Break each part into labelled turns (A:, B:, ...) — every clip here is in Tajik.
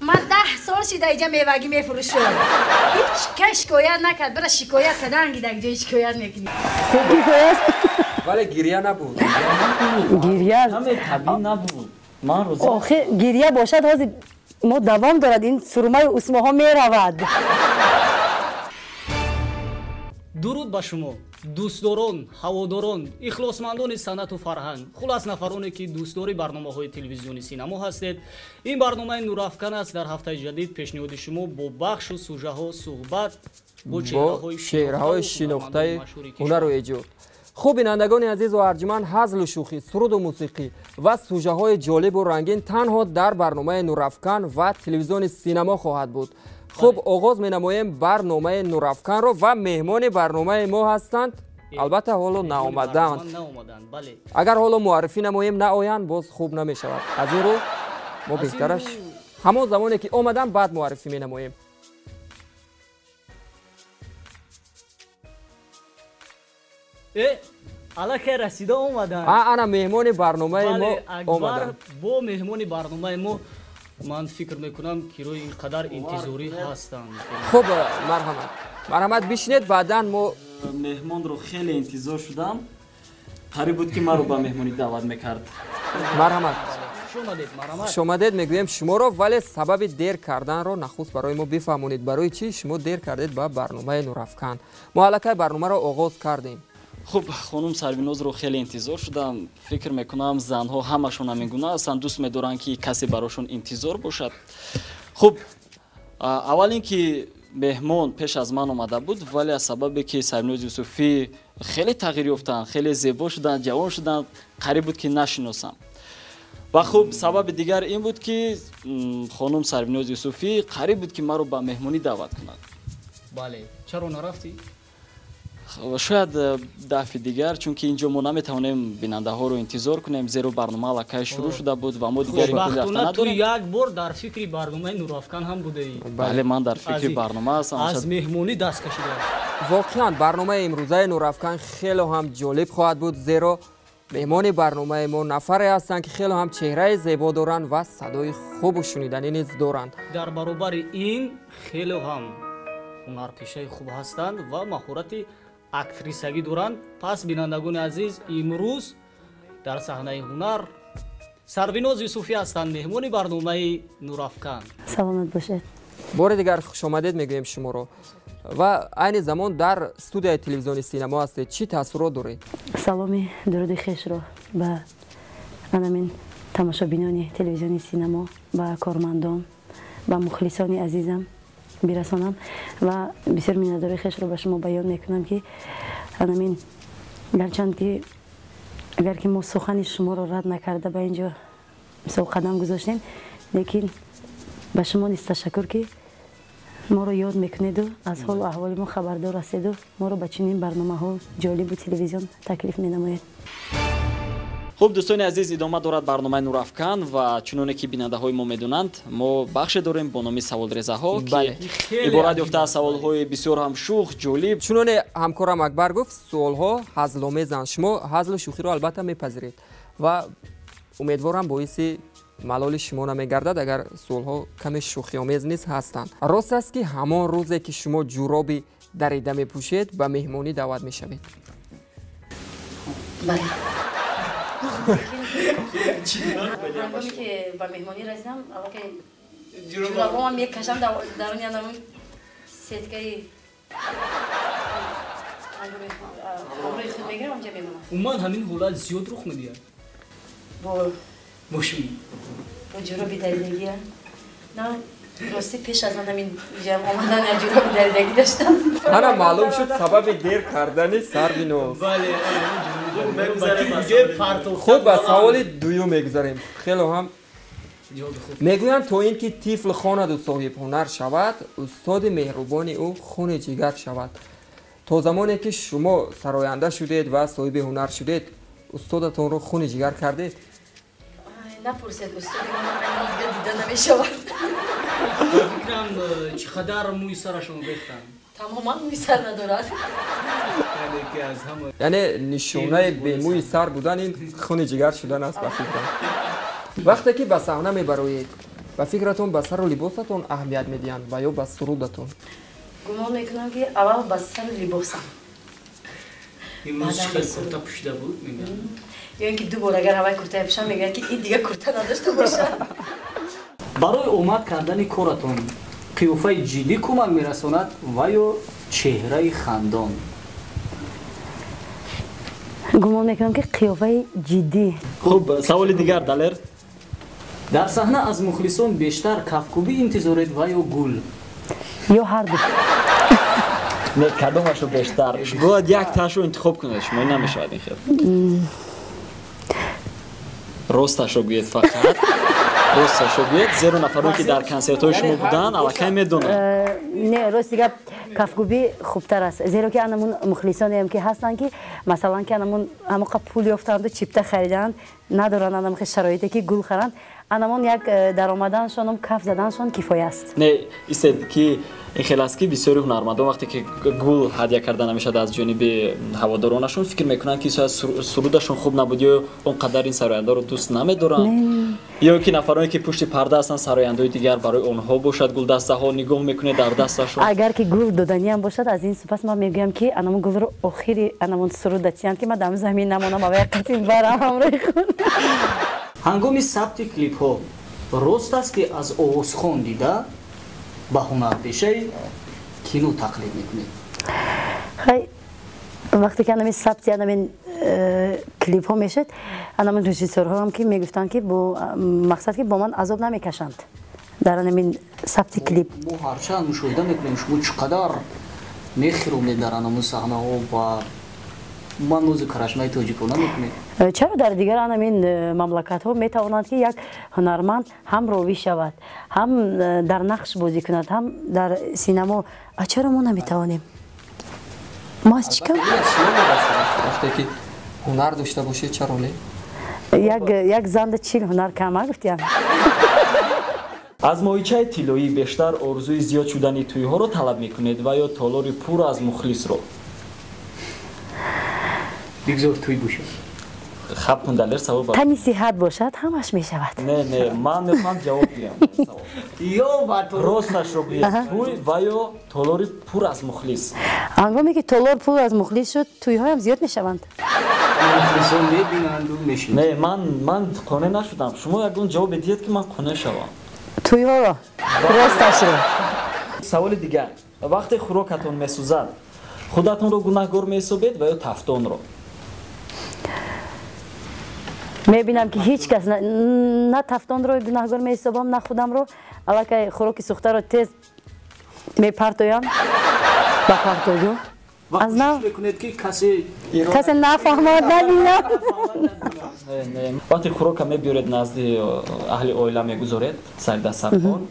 A: Ман 10 сол шида инҷа мевагӣ мефурӯшам. Ҳеҷ кас шикоят накард. Бара шикоят кардан ки дар ҷои шикоят мекунӣ.
B: Вале гиря набуд.
C: Гиря
D: ҳаме табиӣ набуд. Ман розӣ.
C: Охир гиря бошад, ҳозир мо давом дорад, ин сурмаи усмоҳо меравад.
E: Дуруд ба шумо, дӯстдорон, ҳаводорон, ихлосмандони санъату фарҳанг, хулас нафароне ки дӯстдори барномаҳои телевизиони синамо ҳастед. Ин барномаи Нурафкан аст. Дар ҳафтаи ҷадид пешниҳоди шумо бо бахшу сужаҳо, суҳбат бо
B: чеҳраҳои шинохтаи ҳунару эҷод. Хуб, бинандагони азизу арҷманд, ҳазлу шӯхӣ, суруду мусиқӣ ва сужаҳои ҷолибу рангин танҳо дар барномаи Нурафкан ва телевизиони синамо хоҳад буд. Хуб, оғоз менамоем барномаи Нурафканро ва меҳмони барномаи мо ҳастанд. Албатта ҳоло наомаданд. Агар ҳоло муаррифӣ намоем, наоянд, боз хуб намешавад. Аз ин рӯ мо беҳтараш ҳамон замоне ки омаданд, баъд муаррифӣ менамоем.
E: Аллакай расида омаданд.
B: Ана меҳмони барномаи мо омаданд.
E: Бо меҳмони барномаи мо ман фикр мекунам, ки рӯи ин қадар интизорӣ ҳастанд.
B: Хуб, марҳамат, марҳамат, бишинед, баъдан мо
D: меҳмонро хеле интизор шудам. Қариб буд ки маро ба меҳмонӣ даъват мекард.
B: Марҳамат,
E: хуш омадед.
B: Хуш омадед мегӯем шуморо, вале сабаби дер карданро нахуст барои мо бифаҳмонед. Барои чӣ шумо дер кардед ба барномаи Нурафкан? Мо аллакай барномаро оғоз кардем.
D: Хуб, хонум Сарвинозро хеле интизор шудам. Фикр мекунам, занҳо ҳамашон ҳамин гуна ҳастанд, дӯст медоранд, ки касе барошон интизор бошад. Хуб, аввал ин ки меҳмон пеш аз ман омада буд, вале аз сабабе ки Сарвиноз Юсуфӣ хеле тағйир ёфтанд, хеле зебо шуданд, ҷавон шуданд, қариб буд ки нашиносам. Ва хуб, сабаби дигар ин буд, ки хонум Сарвиноз Юсуфӣ қариб буд, ки маро ба меҳмонӣ даъват кунад.
E: Бале, чаро нарафтӣ?
D: Шояд дафъи дигар, чунки инҷо мо наметавонем бинандаҳоро интизор кунем, зеро барнома аллакай шурӯъ шуда буд ва мо дигар имкони рафта надорем.
E: Ту як бор дар фикри барномаи Нурафкан ҳам будаӣ.
D: Бале, ман дар фикри барнома ҳастам.
E: Аз меҳмонӣ даст кашидаам.
B: Воқеан барномаи имрӯзаи Нурафкан хело ҳам ҷолиб хоҳад буд, зеро меҳмони барномаи мо нафаре ҳастанд, ки хело ҳам чеҳраи зебо доранд ва садои хубу шуниданӣ низ доранд.
E: Дар баробари ин хело ҳам ҳунарпешаи хуб ҳастанд ва маҳорати актрисагӣ доранд. Пас, бинандагони азиз, имрӯз дар саҳнаи ҳунар Сарвиноз Юсуфӣ ҳастанд, меҳмони барномаи Нурафкан.
C: Саломат бошед.
B: Бори дигар хушомадед мегӯем шуморо. Ва айни замон дар студияи телевизиони синамо ҳастед. Чӣ таассурот доред?
C: Саломи дуруди хешро ба анамин тамошобинони телевизиони синамо, ба кормандон, ба мухлисони азизам бирасонам ва бисёр миннатдории хешро ба шумо баён мекунам, ки анамин гарчанд ки агар ки мо сухани шуморо рад накарда ба инҷо мисол қадам гузоштем, лекин ба шумо низ ташаккур, ки моро ёд мекунеду аз ҳолу аҳволи мо хабардор ҳастеду моро ба чунин барномаҳо ҷолибу телевизион таклиф менамоед.
D: Хуб, дӯстони азиз, идома дорад барномаи Нурафкан ва чуноне ки бинандаҳои мо медонанд, мо бахше дорем бо номи саволрезаҳо, ки иборат ёфта аз саволҳои бисёр ҳам шӯх, ҷолиб.
B: Чуноне ҳамкорам Акбар гуфт, суолҳо ҳазломезанд. Шумо ҳазлу шӯхиро албатта мепазиред ва умедворам, боиси малоли шумо намегардад, агар суолҳо каме шӯхиомез низ ҳастанд. Рост аст, ки ҳамон рӯзе ки шумо ҷуроби дарида мепӯшед, ба меҳмонӣ даъват мешавед?
C: Бале. Ҳангоме ки ба меҳмонӣ расидам, аллакай ҷурабоам мекашам даруни анамун сеткаи ҳамроҳи худ мегирам, онҷа мемонам.
E: Умуман ҳамин ҳолат зиёд рух медиҳад?
C: Бо
E: шумо?
C: Бо ҷуроби даридагия? На, рости пеш аз он ҳамин ҷам омадан як ҷуроби даридагӣ доштам.
B: Ана маълум шуд сабаби дер кардани Сарвиноз.
E: Бале.
B: Хуб, ба саволи дуюм мегузарем. Хело ҳам мегӯянд, то ин ки тифл хонаду соҳибҳунар шавад, устоди меҳрубони ӯ хуни ҷигар шавад. То замоне ки шумо сароянда шудед ва соҳиби ҳунар шудед, устодатонро хуни ҷигар кардед?
C: Напурсед, устоди ман дига дида намешавад.
E: Фикрам, чӣ қадар мӯи сарашон рехтанд.
C: Тамоман мӯи сар надорад.
B: Яъне нишонаи бемӯи сар будан ин хуни ҷигар шудан аст, ба фикрам. Вақте ки ба саҳна мебароед, Ба фикратон ба сару либосатон аҳамият медиҳанд ва ё ба сурудатон?
C: Гумон мекунам, ки аввал ба сару либосам.
E: Имрӯз чӣ хел курта пӯшида буд, мегӯянд.
C: Ё ин ки ду бор агар ҳавай куртая пӯшам, мегӯянд, ки ин дигар курта надошта бошад.
E: Барои омад кардани коратон қиёфаи ҷиддӣ кӯмак мерасонад ва ё чеҳраи хандон?
C: Гумон мекунам, ки қиёфаи ҷиддӣ.
D: Хуб, саволи дигар, Далер.
E: Дар саҳна аз мухлисон бештар кафкӯбӣ интизоред ва ё гул?
C: Ё ҳарду?
D: Не, кадомашро бештар? Бояд як таашро интихоб кунед шумо, ин намешавад ин хел. Росташро гӯед, фақат росташро гӯед, зеро нафароне ки дар консертҳои шумо буданд, аллакай медонанд.
C: Не, рости гап, кафкӯбӣ хубтар аст, зеро ки анамун мухлисонеам ки ҳастанд, ки масалан, ки анамун ҳамоқа пул ёфтанду чипта хариданд, надоранд анамхе шароите, ки гул харанд. Анамон як даромаданшонум, каф заданшон кифоя аст.
D: Не, истед, ки ин хел аст, ки бисёри ҳунармандон, вақте ки гул ҳадя карда намешавад аз ҷониби ҳаводоронашон, фикр мекунанд, ки шояд сурудашон хуб набуд ё он қадар ин сарояндаро дӯст намедоранд, ё ки нафароне ки пушти парда ҳастанд, сарояндаҳои дигар, барои онҳо бошад гулдастаҳо нигоҳ мекунед дар дасташон.
C: Агар ки гул доданиам бошад, аз ин сипас ман мегӯям, ки анамон гулро охири анамон суруд датиям, ки ман дар замин намонам, ава як қатим барам ҳамроҳи худ.
E: Ҳангоми сабти клипҳо рост аст, ки аз овозхон дида ба ҳунарпешаи кино тақлид мекунед?
C: Хай, вақте ки анамин сабти анамин клипҳо мешуд, анамин режиссёрҳоам ки мегуфтанд, ки бо мақсад, ки бо ман азоб намекашанд дар анамин сабти клип.
E: Мо ҳарчанд мушоҳида мекунем, шумо чӣ қадар мехиромед дар анамун саҳнаҳо ва ман нозу карашмаи тоҷикона мекунед.
C: Чаро дар дигар анамин мамлакатҳо метавонанд, ки як ҳунарманд ҳам ровӣ шавад, ҳам дар нақш бозӣ кунад, ҳам дар синамо? А чаро мо наметавонем? Мо аз чӣ кам?
B: Вақте ки ҳунар дошта бошед, чаро не?
C: Як занда 40 ҳунар кама гуфтиям.
D: Аз моҳичаи тиллоӣ бештар орзуи зиёд шудани тӯйҳоро талаб мекунед ва ё толори пур аз мухлисро?
E: Бигзор тӯй бошад.
D: Хаб кун, Далер, савол.
C: Тани сиҳат бошад, ҳамаш мешавад.
D: Не, не, ман мехоҳам ҷавоб диҳам.
E: Ё ба
D: Росташро гӯед: тӯй ва ё толори пур аз мухлис?
C: Ҳангоме ки толор пур аз мухлис шуд, тӯйҳоям зиёд мешаванд.
E: Мухлисон мебинанду мешинанд.
D: Не, ман қонеъ нашудам. Шумо ягон ҷавоб диҳед, ки ман қонеъ шавам.
C: Тӯйҳоро, росташро.
D: Саволи дигар: вақте хӯрокатон месӯзад, худатонро гунаҳгор меҳисобед ва ё тафтонро?
C: Мебинам, ки ҳеҷ кас, на тафтонро гунаҳгор меҳисобам, на худамро. Аллакай хӯроки сӯхтаро тез мепартоям ба партоё.
E: Аз нав мекунед, ки касе
C: касе нафаҳмад, набинад.
D: Вақте хӯрока мебиёред, назди аҳли оила мегузоред сари дастархон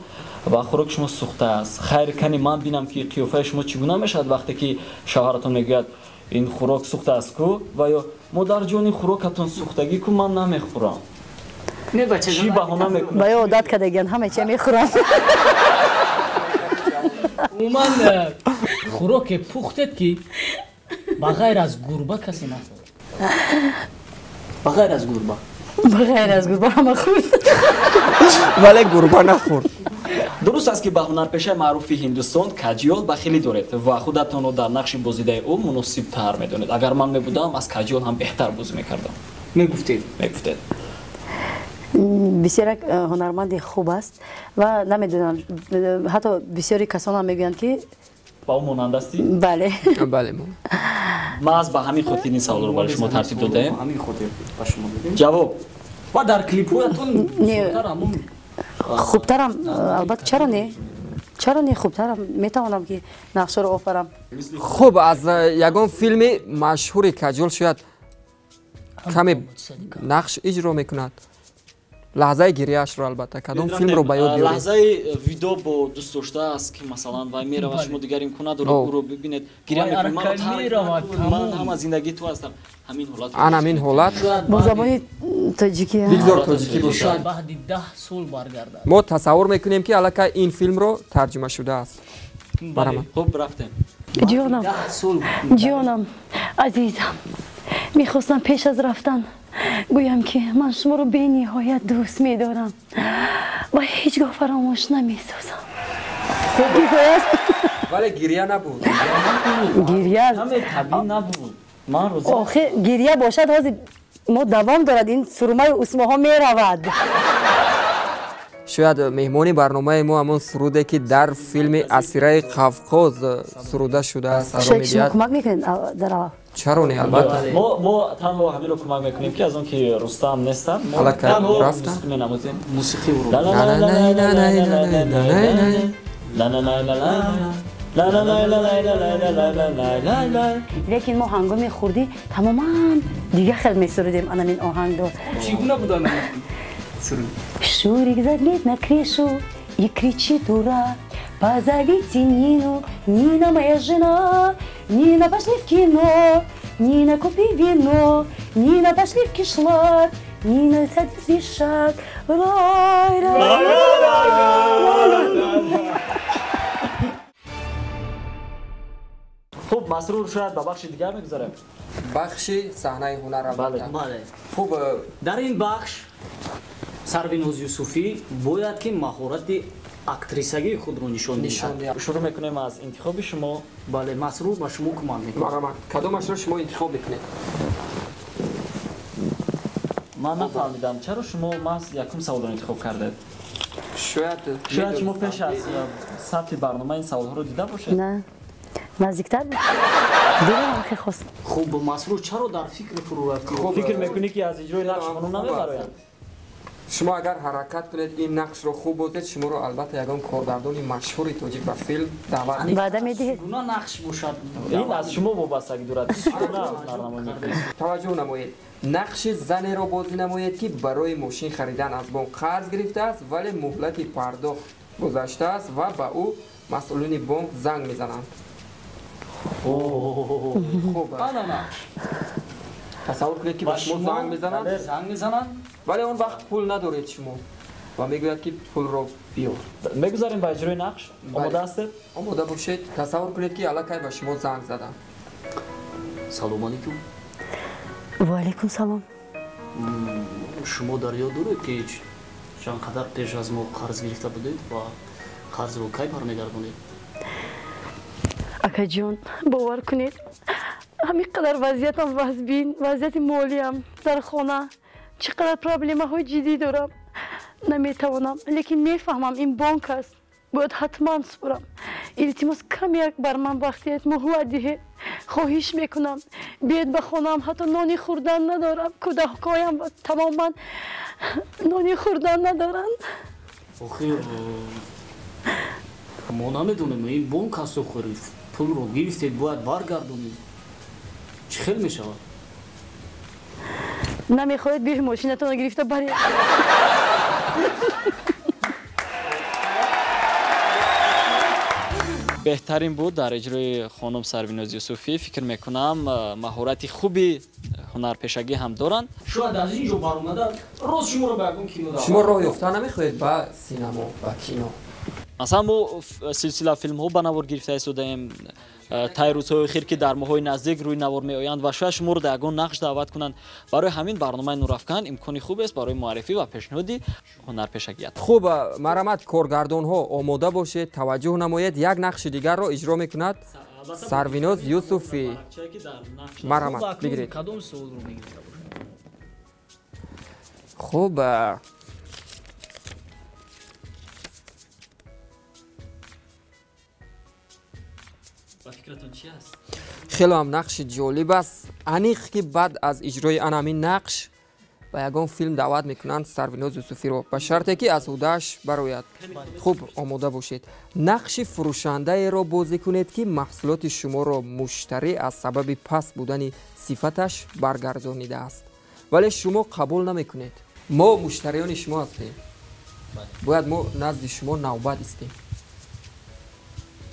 D: ва хӯроки шумо сӯхта аст, хайр, кани ман бинам, ки қиёфаи шумо чӣ гуна мешавад, вақте ки шавҳаратон мегӯяд: «Ин хӯрок сӯхта аст ку?» ва ё: «Модарҷон, ин хӯрокатон сӯхтагӣ ку, ман намехӯрам». Чӣ баҳона мекунад?
C: Ба ё одат кардагиан, ҳама чия мехӯрам.
E: Умуман, хӯроке пухтед, ки ба ғайр аз гурба касе нахӯрд? Ба ғайр аз гурба.
C: Ба ғайр аз гурба ҳама хӯрд.
B: Вале гурба нахӯрд.
D: Дуруст аст, ки ба ҳунарпешаи маъруфи Ҳиндустон Каҷиёл бахилӣ доред ва худатонро дар нақши бозидаи ӯ муносибтар медонед? «Агар ман мебудам, аз Каҷиёл ҳам беҳтар бозӣ мекардам»
E: мегуфтед?
D: Мегуфтед?
C: Бисёр як ҳунарманди хуб аст ва намедонам, ҳатто бисёри касонам мегӯянд, ки
D: Ба ӯ монанд ҳастӣ?
C: Бале.
B: Бале.
D: Маҳз ба ҳамин хотир ин саволро барои шумо тартиб додаем.
E: Ҳамин хотир ба шумо додем.
D: Ҷавоб.
E: Ва дар клипҳоятон
C: Не.
E: бисёртар ҳамон
C: Хубтарам, албатта, чаро не, чаро не, хубтарам метавонам, ки нақшаро офарам.
B: Хуб, аз ягон филми машҳури Каҷол шояд каме нақш иҷро мекунад, лаҳзаи гирияашро, албатта, кадом филмро ба ёд биёред?
D: Лаҳзаи видо бо дӯст доштааст, ки масалан вай меравад, шумо дигар имкон надоред ӯро бибинед, гиря мекунед: «Маро тарк накун, ман ҳама зиндагии ту ҳастам». Ҳамин ҳолат.
B: Ан ҳамин ҳолат.
C: Бо забони тоҷикӣ?
B: Бигзор тоҷикӣ бошад.
E: Шояд баъди 10 сол баргардад.
B: Мо тасаввур мекунем, ки аллакай ин филмро тарҷума шудааст. Барамад.
D: Хуб, рафтем.
C: Ҷонам.
E: 10 сол.
C: Ҷонам, азизам, мехостам пеш аз рафтан гӯям, ки ман шуморо бениҳоят дӯст медорам ва Ҳеҷ гоҳ фаромӯш намесозам.
B: Вале гирья набуд.
C: Гирья
D: табиӣ набуд. Ман розӣ.
C: Охе гирья бошад, ҳозир мо давом дорад, ин сурмаи усмоҳо меравад.
B: Шояд меҳмони барномаи мо ҳамон суруде ки дар филми Асираи Қавқоз суруда шудааст садо медиҳад.
C: Кӯмак мекунед дар аввал?
B: Чаро не, албатта.
D: Мо танҳо ҳаминро кӯмак мекунем ки аз он ки Рустам нестанд, мо танҳо мусиқӣ менамозем.
E: Мусиқӣ уро.
C: Лекин мо ҳангоми хурдӣ тамоман дигар хел месурудем анамин оҳангро.
E: Чӣ гуна буд анамин суруд?
C: Шурик залез на крышу и кричит: ура! Позовите Нину, Нина моя жена, Нина, пошли в кино, Нина, купи вино, Нина, пошли в кишлак, Нина, садись в ишак. Рай, рай, рай, рай.
D: Хуб, Масрур, шояд ба бахши дигар мегузарем.
B: Бахши саҳнаи ҳунар, албатта.
E: Бале.
B: Хуб,
E: дар ин бахш Сарвиноз Юсуфӣ бояд ки маҳорати актрисагии худро нишон диҳад.
D: Шурӯъ мекунем аз интихоби шумо.
E: Бале, Масрур ба шумо кӯмак мекунад.
B: Марҳамат, кадомашро шумо интихоб мекунед?
D: Ман нафаҳмидам, чаро шумо маҳз якум саволро интихоб кардед?
B: Шояд
D: шумо пеш аз сабти барнома ин саволҳоро дида бошед?
C: На, наздиктар буд. Дилам хеле хост.
E: Хуб, Масрур, чаро дар фикр фурӯ рафтӣ?
D: Фикр мекунӣ ки аз иҷрои нақш хонум намебарояд?
B: Шумо агар ҳаракат кунед, ин нақшро хуб бозед, шуморо албатта ягон коргардони машҳури тоҷик ба филм даъват мекунад.
C: Ваъда медиҳед?
E: Чӣ гуна нақш бошад?
D: Ин аз шумо вобастагӣ дорад. Чӣ гуна ҳунарнамоӣ мекунед?
B: Таваҷҷӯҳ намоед. Нақши занеро бозӣ намоед, ки барои мошин харидан аз бонк қарз гирифтааст, вале муҳлати пардохт гузаштааст ва ба ӯ масъулини бонк занг мезананд. Хуб, тасаввур кунед ки ба шумо занг мезананд.
E: Занг мезананд,
B: вале он вақт пул надоред шумо ва мегӯяд ки пулро биёр.
D: Мегузарем ба иҷрои нақш. Омода ҳастед?
B: Омода бошед. Тасаввур кунед ки аллакай ба шумо занг заданд.
E: Салом алейкум.
C: Ва алейкум салом.
E: Шумо дар ёд доред ки чанд қадар пеш аз мо қарз гирифта будед ва қарзро кай бармегардонед?
C: Акаҷон, бовар кунед, ҳамин қадар вазъиятам вазбин, вазъияти молиям дар хона чӣ қадар проблемаҳои ҷиддӣ дорам, наметавонам, лекин мефаҳмам ин бонк аст, бояд ҳатман супорам. Илтимос, каме бар ман вақт диҳед, муҳлат диҳед, хоҳиш мекунам. Биёед ба хонаам, ҳатто нони хӯрдан надорам, кӯдакҳоям тамоман нони хӯрдан надоранд.
E: Охир мо намедонем, ин бонк аст, охир пулро гирифтед, бояд баргардонед. Чӣ хел мешавад?
C: Намехоҳед, биёед мошинатонро гирифта баред.
D: Беҳтарин буд дар иҷрои хонум Сарвиноз Юсуфӣ. Фикр мекунам, маҳорати хуби ҳунарпешагӣ ҳам доранд.
E: Шояд аз ин ҷо баромада рост шуморо ба ягон кино даъват.
B: Шумо роҳ ёфта намехоҳед ба синамо, ба кино?
D: Масалан, мо силсила филмҳо ба навор гирифта истодаем тай рӯзҳои охир, ки дар моҳҳои наздик рӯи навор меоянд ва шояд шуморо дар ягон нақш даъват кунанд. Барои ҳамин барномаи Нурафкан имкони хубест барои муаррифӣ ва пешниҳоди ҳунарпешагият.
B: Хуб, марҳамат, коргардонҳо омода бошед, таваҷҷӯҳ намоед. Як нақши дигарро иҷро мекунад Сарвиноз Юсуфӣ. Марҳамат, бигиред.
E: Кадом суолро мегирифта бошад?
B: Хуб, хело ҳам нақши ҷолиб аст. Аниқ ки баъд аз иҷрои ан ҳамин нақш ба ягон филм даъват мекунанд Сарвиноз Юсуфиро, ба шарте ки аз ҳудааш барояд. Хуб, омода бошед. Нақши фурӯшандаеро бозӣ кунед, ки маҳсулоти шуморо муштарӣ аз сабаби паст будани сифаташ баргардонидааст, вале шумо қабул намекунед. Мо муштариёни шумо ҳастем, бояд мо назди шумо навбат истем.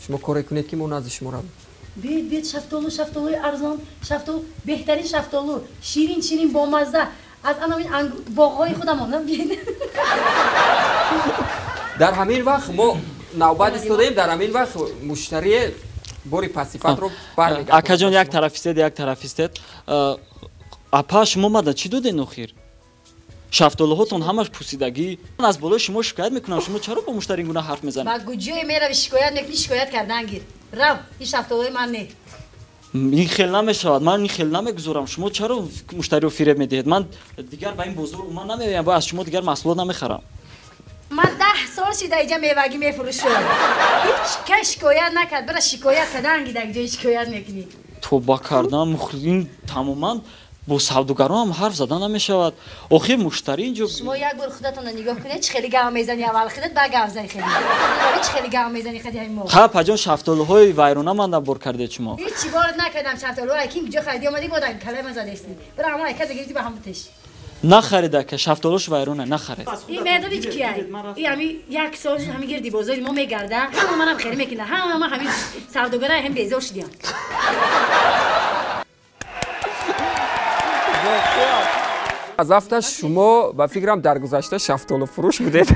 B: Шумо коре кунед ки мо назди шумо равем.
A: Биёед, биёед, шафтолу, шафтолуи арзон, шафтолу, беҳтарин шафтолу, ширин, ширин, бомазза, аз анамин боғҳои худамон. Биёед.
B: Дар ҳамин вақт мо навбат истодаем, дар ҳамин вақт муштарие бори пасифатро бармегардонад.
D: Акаҷон, як тараф истед, як тараф истед. Апа, шумо мада чӣ доден охир? Шафтолуҳотон ҳамаш пусидагӣ. Ман аз болои шумо шикоят мекунам. Шумо чаро бо муштари ин гуна ҳарф мезанед?
A: Ба куҷое мерави шикоят мекунӣ? Шикоят кардан гир. Рав, ин шафтолуҳои ман не.
D: Ин хел намешавад. Ман ин хел намегузорам. Шумо чаро муштариро фиреб медиҳед? Ман дигар ба ин бозор умуман намеоям ва аз шумо дигар маҳсулот намехарам.
A: Ман 10 сол шида инҷа мевагӣ мефурӯшам. Ҳеҷ кас шикоят накард. Бира шикоят кардан гир, дар ҷое шикоят мекунӣ.
D: Тоба кардам, ин тамоман бо савдогарон ҳам ҳарф зада намешавад. Охир муштари инҷо.
A: Шумо як бор худатонро нигоҳ кунед, чӣ хеле гав мезанӣ аввал худат, баъд гав зани хеле. Чӣ хеле гав мезанӣ хади ҳамин мо.
D: Ха, паҷон, шафтолуҳои вайрона ман бор кардед шумо.
A: Ҳеҷ чӣ бор накардам шафтолуҳо. Ким ҷо хариди омадӣ бо дар калаи ман задастӣ. Бира ҳамон айказа гирифтӣ ба ҳамон теш.
D: Нахаред ака, шафтолуш вайрона, нахаред.
A: Ин медонӣ кияй? Ин ҳами як сол ҳами гирди бозори мо мегарда, ҳама манам хеле мекунад, ҳама ман ҳами савдогара ҳам безор шудиям.
B: Аз афта шумо ба фикрам дар гузашта шафтолуфурӯш будед.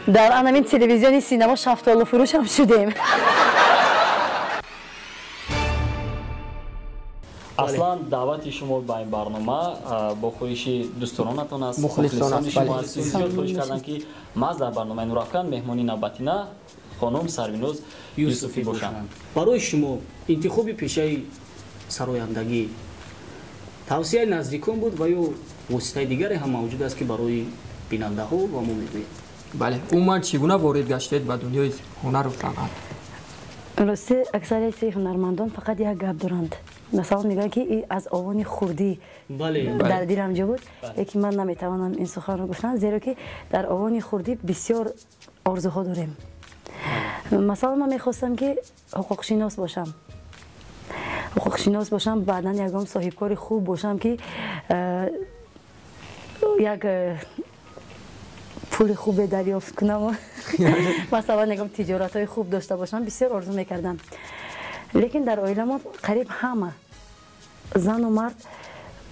C: Дар анамин телевизиони синамо шафтолуфурӯшам шудем.
D: Аслан даъвати шумо ба ин барнома бо хоҳиши дӯсторонатон аст, мухлисони шумо аст. Зиёд хоҳиш карданд, ки маҳз дар барномаи Нурафкан меҳмони навбатина хонум Сарвиноз Юсуфӣ бошанд.
E: Барои шумо интихоби пешаи сарояндагӣ тавсияи наздикон буд ва ё воситаи дигаре ҳам мавҷуд аст, ки барои бинандаҳо ва мо мегӯем?
B: Бале, умуман чӣ гуна ворид гаштед ба дунёи ҳунару санъат?
C: Рости, аксарияти ҳунармандон фақат як гап доранд. Масалан, мегӯянд, ки аз овони хурдӣ дар дилам ҷо буд, лекин ман наметавонам ин суханро гуфтан, зеро ки дар овони хурдӣ бисёр орзуҳо дорем. Масалан, ман мехостам, ки ҳуқуқшинос бошам. Ҳуқуқшинос бошам, баъдан ягон соҳибкори хуб бошам, ки як пули хубе дарёфт кунам, масалан, ягон тиҷоратҳои хуб дошта бошам, бисёр орзу мекардам. Лекин дар оиламон қариб ҳама зану мард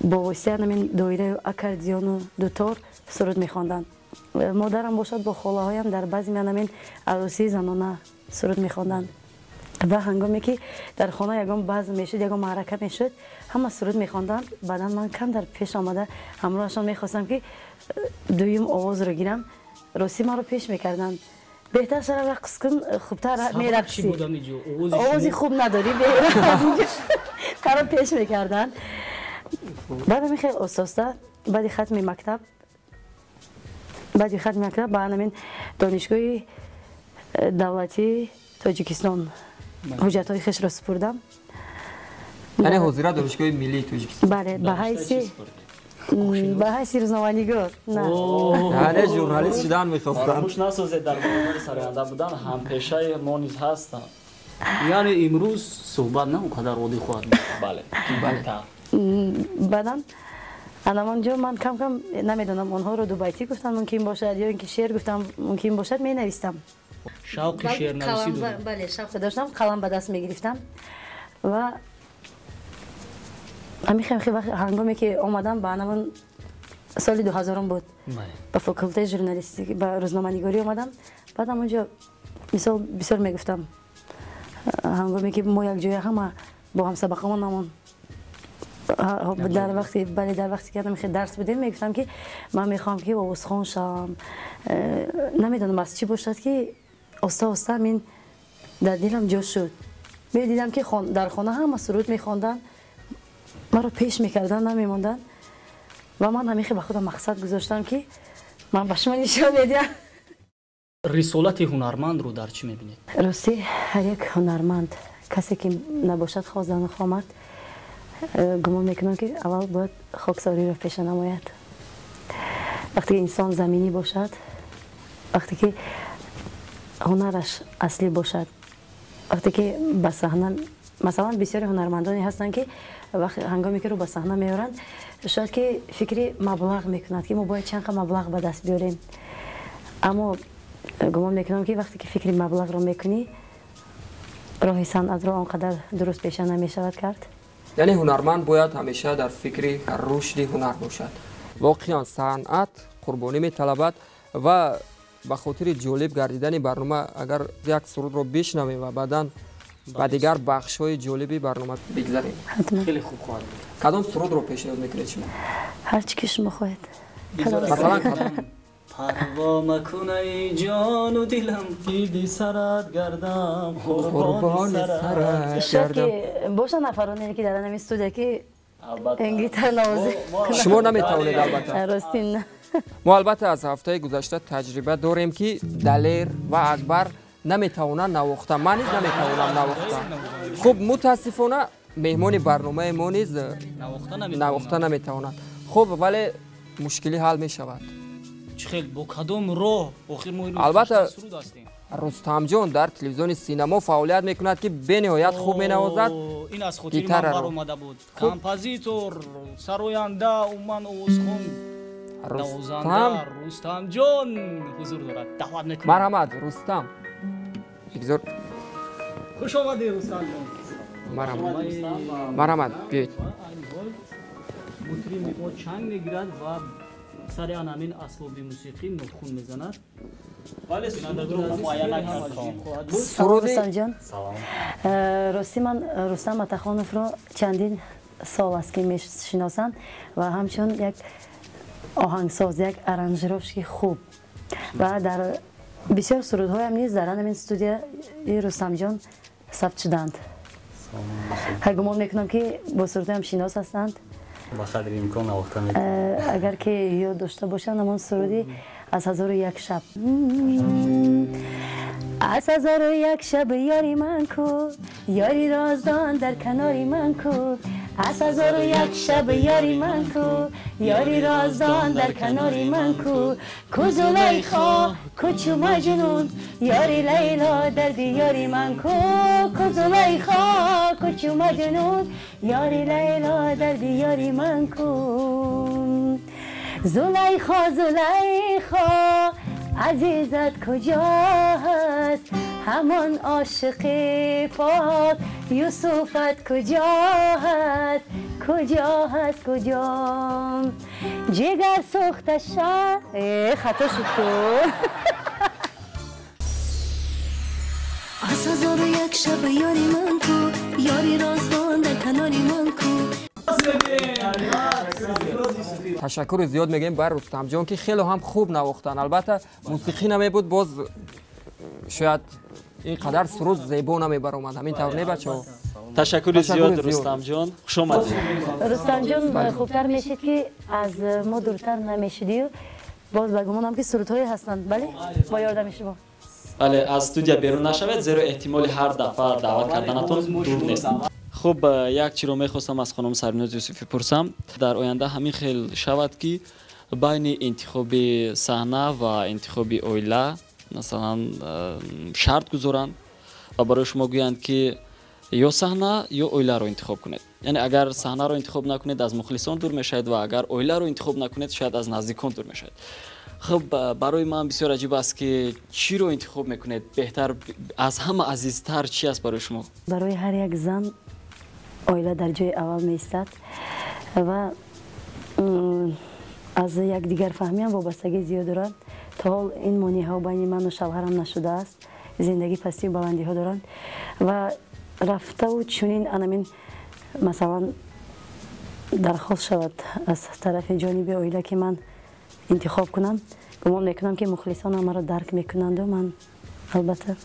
C: бо воситаи ҳамин доираю аккордеону дутор суруд мехонданд. Модарам бошад, бо холаҳоям дар баъзи ҳамин арӯсии занона суруд мехонданд. Ва ҳангоме ки дар хона ягон базм мешуд, ягон маърака мешуд, ҳама суруд мехонданд. Баъдан ман кам дар пеш омада ҳамроҳашон мехостам, ки дуюм овозро гирам. Ростӣ, маро пеш мекарданд. Беҳтар шара рақс кун, хубтар мерақсӣ, овози хуб надорӣ, маро пеш мекарданд. Баъд ҳамин хел оста-оста баъди хатми мактаб, ба ҳамин донишгоҳи давлатии Тоҷикистон ҳуҷҷатҳои хешро супурдам.
B: Яъне ҳозира донишгоҳи миллии Тоҷикистон?
C: Бале, ба ҳайси рӯзноманигор.
B: Яъне журналист шудан мехостанд.
D: Фаромӯш насозед, дар баробари сароянда будан ҳампешаи мо низ ҳастанд.
E: Яъне имрӯз суҳбат на он қадар оддӣ хоҳад буд.
D: Бале.
C: Баъдан анамон ҷо ман кам кам, намедонам, онҳоро дубайтӣ гуфтан мумкин бошад ё ин ки шеър гуфтан мумкин бошад, менавистам.
E: Шавқи шеърнависӣ доред?
C: Бале, шавқ доштам, қалам ба даст мегирифтам. Ва ҳамин ҳангоме ки омадам ба анамон соли 2000 буд, ба факултаи журналистика, ба рӯзноманигорӣ омадам. Баъд ҳамонҷо мисол бисёр мегуфтам, ҳангоме ки мо якҷоя ҳама бо ҳамсабақамонамон дар вақти, бале, дар вақте ки хел дарс будем, мегуфтам, ки ман мехоҳам, ки овозхон шавам. Намедонам, аз чӣ бошад, ки оста оста ҳамин дар дилам ҷо шуд. Медидам, ки дар хона ҳама суруд мехонданд, маро пеш мекарданд, намемонданд. Ва ман ҳамин хел ба худам мақсад гузоштам, ки ман ба шумо нишон медиҳам.
E: Рисолати ҳунармандро дар чӣ мебинед?
C: Ростӣ, ҳар як ҳунарманд, касе ки набошад, хоҳ зану хоҳ мард, гумон мекунам, ки аввал бояд хоксориро пеша намояд. Вақте ки инсон заминӣ бошад, вақте ки ҳунараш аслӣ бошад, вақте ки ба саҳна, масалан, бисёри ҳунармандоне ҳастанд, ки ҳангоме ки рӯ ба саҳна меоранд, шояд ки фикри маблағ мекунад, ки мо бояд чанд қа маблағ ба даст биёрем. Аммо гумон мекунам, ки вақте ки фикри маблағро мекунӣ, роҳи санъатро он қадар дуруст пеша намешавад кард.
B: Яъне ҳунарманд бояд ҳамеша дар фикри рушди ҳунар бошад. Воқеан, санъат қурбонӣ металабад ва ба хотири ҷолиб гардидани барнома агар як сурудро бишнавем ва баъдан Ба дигар бахшҳои ҷолиби барнома бигзарем.
E: Хеле хуб хоҳад буд.
B: Кадом сурудро пешниҳод мекунед шумо?
C: Ҳар чӣ ки шумо хоҳед.
B: Масалан, кадом?
E: Парво макун ай ҷону дилам, гирди сарат гардам, қурбони сарат.
C: Шояд ки бошанд нафароне ки дар ҳамин студия ки гитар навозӣ.
B: Шумо наметавонед, албатта.
C: Ростин.
B: Мо албатта аз ҳафтаи гузашта таҷриба дорем, ки Далер ва Акбар наметавонанд навохта, ман низ наметавонам навохта. Хуб, мутаассифона меҳмони барномаи мо низ навохта наметавонад. Хуб, вале мушкилӣ ҳал мешавад.
E: Чӣ хел, бо кадом роҳ? Охир мо
B: албатта Рустамҷон дар телевизиони Синамо фаъолият мекунад, ки бениҳоят хуб менавозад.
E: Ин аз хотири ман баромада буд. Композитор, сароянда, умуман овозхон, навозанда Рустамҷон ҳузур дорад. Даъват мекунем.
B: Марҳамат, Рустам. Бигзор.
E: Хуш омадед, Рустамҷон.
B: Марҳамат, марҳамат, биёед.
E: Мутрими мо чанг мегирад ва сари ан ҳамин асбоби мусиқӣ нохун мезанад.
D: Вале сурудро муайян накардам.
C: Рустамҷон, рости ман Рустам Атахоновро чандин сол аст ки мешиносам ва ҳамчун як оҳангсоз, як аранжировщики хуб ва дар бисёр сурудҳоям низ дар ҳамин студияи Рустамҷон сабт шуданд. Гумон мекунам ки бо сурудҳоям шинос ҳастанд.
F: Ба қадри имкон навохта метавонам.
C: Агар ки ёд дошта бошанд, ҳамон суруди аз 1001 шаб. Аз 1001 шаб ёри ман ку, ёри роздон дар канори ман ку. Аз 1001 шаб ёри ман ку, ёри роздон дар канори ман ку. Ку Зулайхо, ку чу Маҷнун, ёри Лайло дар диёри ман ку. Ку Зулайхо, ку чу Маҷнун, ёри Лайло дар диёри ман ку. Зулайхо, Зулайхо, азизат куҷо ҳаст? Ҳамон ошиқи пок Юсуфат куҷо ҳаст? Куҷо ҳаст, куҷо? Ҷигар сӯхта ша. Хато шуд ку.
G: Аз 1001 шаб ёри ман ку, ёри роздон дар канори ман ку.
B: Ташаккури зиёд мегӯем ба Рустамҷон, ки хеле ҳам хуб навохтанд. Албатта мусиқӣ намебуд, боз шояд ин қадар суруд зебо намебаромад. Ҳамин тавр не, бачаҳо?
D: Ташаккури зиёд, Рустамҷон, хуш омадед.
C: Рустамҷон, хубтар мешид ки аз мо дуртар намешудию. Боз ба гумонам ки сурудҳое ҳастанд, бале, бо ёрдами шумо.
D: Бале, аз студия берун нашавед, зеро эҳтимоли ҳар дафъа даъват карданатон дур нест. Хуб, як чиро мехостам аз хонум Сарвиноз Юсуфӣ пурсам. Дар оянда ҳамин хел шавад, ки байни интихоби саҳна ва интихоби оила масалан шарт гузоранд ва барои шумо гӯянд, ки ё саҳна, ё оиларо интихоб кунед. Яъне агар саҳнаро интихоб накунед, аз мухлисон дур мешавед ва агар оиларо интихоб накунед, шояд аз наздикон дур мешавед. Хуб, барои ман бисёр аҷиб аст, ки чиро интихоб мекунед? Беҳтар, аз ҳама азизтар чи аст барои шумо?
C: Барои ҳар як зан оила дар ҷои аввал меистад ва аз якдигарфаҳмиам вобастагӣ зиёд дорад. То ҳол ин монеаҳо байни ману шавҳарам нашудааст. Зиндагӣ пастию баландиҳо доранд ва рафтаву чунин анамин масалан дархост шавад аз тарафи ҷониби оила, ки ман интихоб кунам, гумон мекунам, ки мухлисон маро дарк мекунанду ман албатта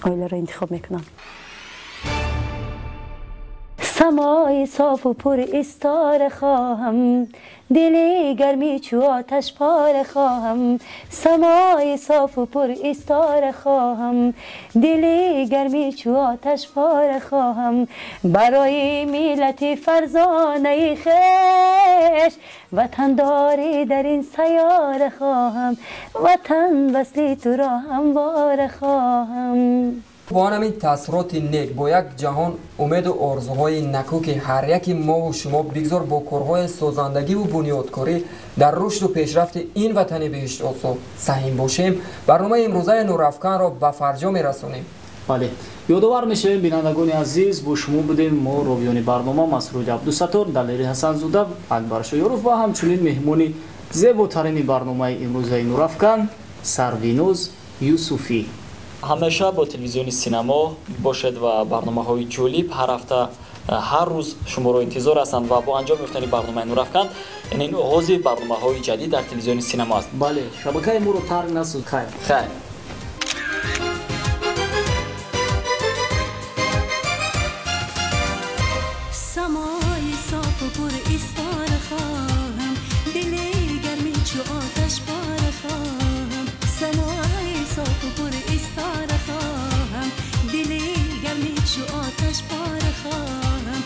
C: оиларо интихоб мекунам. Самои софу пур истора хоҳам, дили гармӣ чу оташ пора хоҳам. Самои софу пур истора хоҳам, дили гармӣ чу оташ пора хоҳам. Барои миллати фарзонаи хеш ватандорӣ дар ин сайёра хоҳам. Ватан васли туро ҳамвора хоҳам.
B: Бо ҳамин таассуроти нек, бо як ҷаҳон умеду орзуҳои наку, ки ҳар яки мову шумо бигзор бо корҳои созандагиву бунёдкорӣ дар рушду пешрафти ин ватани беҳиштосо саҳим бошем, барномаи имрӯзаи Нурафканро ба фарҷом мерасонем.
E: Бале, ёдовар мешавем, бинандагони азиз, бо шумо будем мо, ровиёни барнома Масруди Абдусаттор, Далери Ҳасанзода, Акбар Шоёров ва ҳамчунин меҳмони зеботарини барномаи имрӯзаи Нурафкан Сарвиноз Юсуфӣ.
D: Ҳамеша бо телевизиони Синамо бошед ва барномаҳои ҷолиб ҳар ҳафта, ҳар рӯз шуморо интизор ҳастанд ва бо анҷом ёфтани барномаи Нурафкан, яъне ин оғози барномаҳои ҷадид дар телевизиони Синамо аст.
E: Бале, шабакаи моро тарк насӯз. Хайр.
D: Хайр.
G: Самои софу пур истора хоҳам, дили гарми чу оташ пора хоҳам. Самои софу пур истора хоҳам, дили гарми чу оташ пора хоҳам.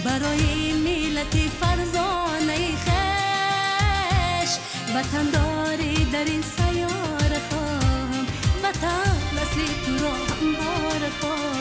G: Барои миллати фарзонаи хеш ватандорӣ дар ин сайёра хоҳам. Ватан насли туро ҳамвора хоҳам.